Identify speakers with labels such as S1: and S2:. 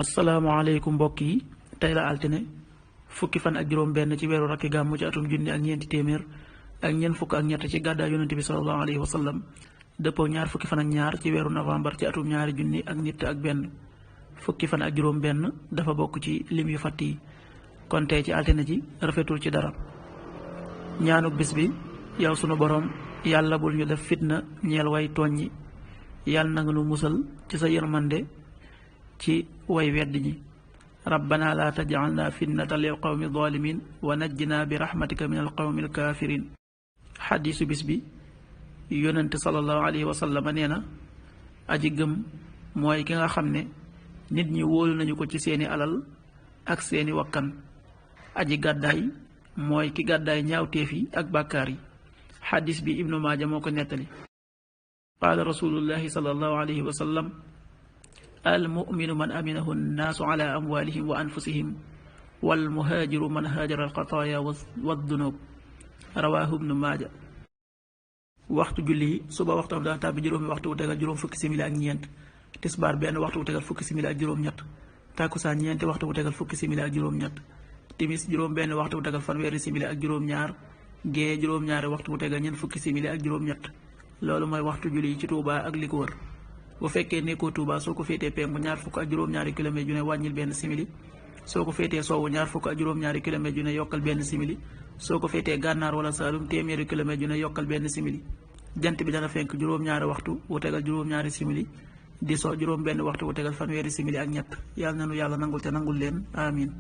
S1: asalaamaaleykum mbokk yi tey la altine fukki fan ak juróom benn ci weeru rakki gàmmu ci atum junni ak ñeenti téeméer ak ñeent fukk ak ñett ci gàddaay yonente bi sallallahu alayhi wa sallam dëppoo ñaar fukki fan ak ñaar ci weeru novembre ci atum ñaari junni ak nit ak benn fukki fan ak juróom benn dafa bokk ci lim yu fàtt yi kon tey ci altine ji rafetul ci dara. ñaanuk bis bi yow sunu borom yàlla bul ñu def fitna ñeel way tooñ ñi yàlla na nga nu musal ci sa yërmande ci way wedd ñi rabbana la taj'alna fitnatan lil qawmi zalimin wa najjina bi rahmatika min al qawmi al kafirin. xadiisu bis bi yonente sallallahu alayhi wa sallam nee na aji gëm mooy ki nga xam ne nit ñi wóolu nañu ko ci seeni alal ak seeni wakkan. aji gàddaay mooy ki gàddaay ñaawteef yi ak bàkkaar yi. xadiis bi ibnu maaja moo ko nettali. qaala rasulullahi sallallahu alayhi wa sallam almuminu man aminahu nnaasu ala amwalihim wa anfusihim walmuhaajiru man haajara alxataaya waddunub rawaahu ibnu maaja. waxtu julli suba waxtam dana tàbbi juróomi waxtu wu tegal juróom fukki simili ak ñeent, tisbaar benn waxtu wu tegal fukki simili ak juróom-ñett, tàkkusaan ñeenti waxtu wu tegal fukki simili ak juróom-ñett, timis juróom benn waxtu wu tegal fanweeri simili ak juróom-ñaar, gee juróom-ñaari waxtu wu tegal ñeent fukki simili ak juróom-ñett. loolu mooy waxtu julli ci Touba ak li ko wër. bu fekkee nekkoo Touba soo ko féetee penku ñaar fukk ak juróom-ñaari kilomètre ju ne wàññil benn simili, soo ko féetee sowwu ñaar fukk ak juróom-ñaari kilomètre ju ne yokkal benn simili, soo ko féetee gànnaar wala Saalum téeméeri kilomètre ju ne yokkal benn simili. jant bi dana fenk juróom-ñaari waxtu wu tegal juróom-ñaari simili, di so juróom benn waxtu wu tegal fanweeri simili ak ñett. yàlla na nu yàlla nangul te nangul leen amin.